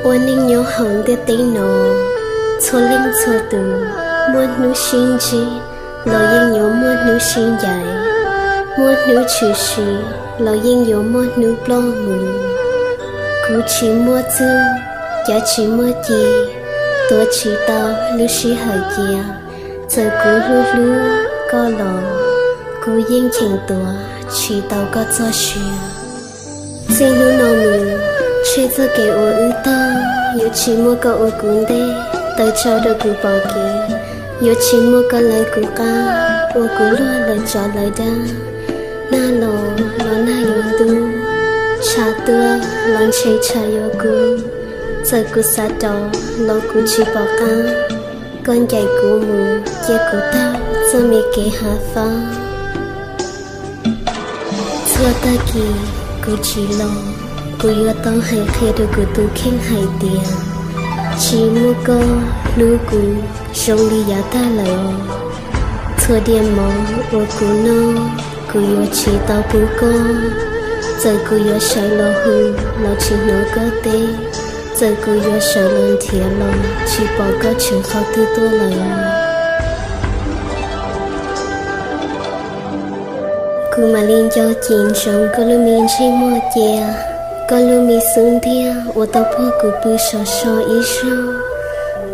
Ua neej nyob hauv ntiaj teb no, txhua leej txhua tus muaj hnub sib ntsib los yeej yuav muaj hnub sib ncaim, muaj hnub tshwm sim los yeej yuav muaj hnub ploj mus. Kuv tsis muaj txuj, cav tsis muaj ci, tuav tsis tau lub sij hawm cia. Txawm kuv hlub hlub koj los, kuv yeej cheem tuav tsis tau koj txoj sia. Txij hnub no mus, tshem txoj kev uas wb tag, yuav tsis muaj koj ua kuv ntej, tawm tsam rau kuv pom kev, yuav tsis muaj koj lawv kuv qab, ua kuv luag lawv tsov lawv dag. Nag los los nag yuav ntub, tshav tuaj los ntshe tshav yuav kub. Txawm kuv xav rov los kuv tsis pom qab, koj ncaim kuv mus cia kuv taug txoj me kev hav fab. Txhua tag kis kuv tsis los, kuv yuav tau hais qhia rau kuv tus kheej hais tias, tsis muaj koj hlub kuv zoo li yav tag lawm os. Txhua diav mov uas kuv noj, kuv yuav tsis tau pub koj. Txawm kuv yuav sawv los hu los tsis hnov koj teb, txawm kuv yuav sawv los nrhiav los tsis pom koj tseem qhov twg tuaj lawm. Kuv mam li nco cim ntsoov koj lub me ntsej muag cia, koj lub me xub ntiag uas tau puag kuv pw sov so ib zaug,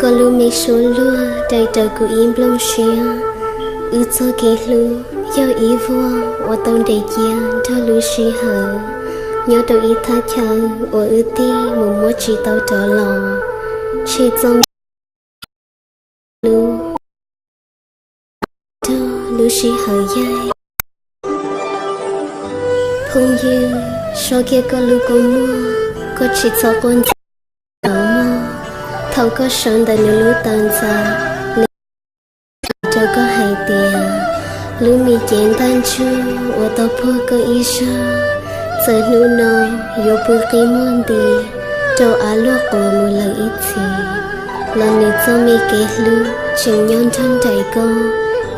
koj lub me suab luag dai raws kuv ib nplooj siab. Wb txoj kev hlub yog ib vuag uas tau nres cia nrog lub sij hawm, nyob rau ib thaj chaw uas wb tig mus muab tsis tau rov los. Tshem txoj me hlub nrog lub sij hawm yaig. Phooj ywg, so kiag koj lub kua muag, koj tsis txhob quaj ntxiag mog. Thaum koj sawv ntawm nws lub taw ntxa, nws rau koj hais tias, lub me cev ntaj ntsug uas tau puag koj ib zaug, txawm hnub no yuav pw qi muag nti rau av luaj quas mus lawm ib txhis, los nws txoj me kev hlub tseem nyob nrog nraim koj,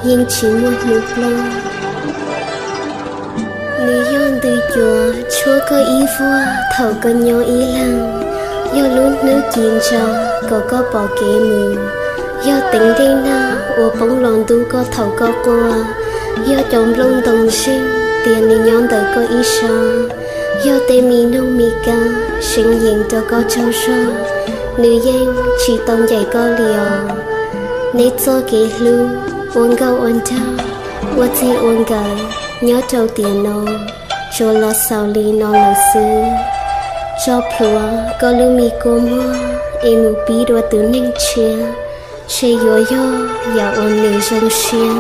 yeej tsis muaj hnub ploj. Nws yog ntws cuav tshuab koj ib vuag thaum koj nyob ib leeg, yog lub hnub ci ntsa kom koj pom kev mus, yog teev dej nag uas poob los ntub koj thaum koj quaj, yog cov nplooj ntoo zeeg tias nws nyob ntawm koj ib sab, yog tej me noog me kab seev yees rau koj tsaug zog, nws yeej tsis tau ncaim koj li os. Neb txoj kev hlub ua nkauj ua nraug, ua txij ua nkawm nyob rau tiam no, tsuas los xaus li no lawm xwb. Tso plhuav koj lub me kua muag es mus pib dua tus neeg tshiab, ntshe yuav yog yam uas nws zoo siab.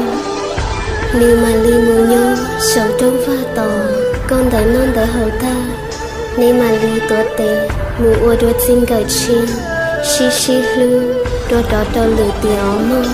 Nws mam li mus nyob saum rooj vag tos koj ntawm noj ntawm haus tag, neb mam li tuav tes mus ua dua txij nkawm tshiab, sib sib hlub dua rov rau lwm tiam os mog.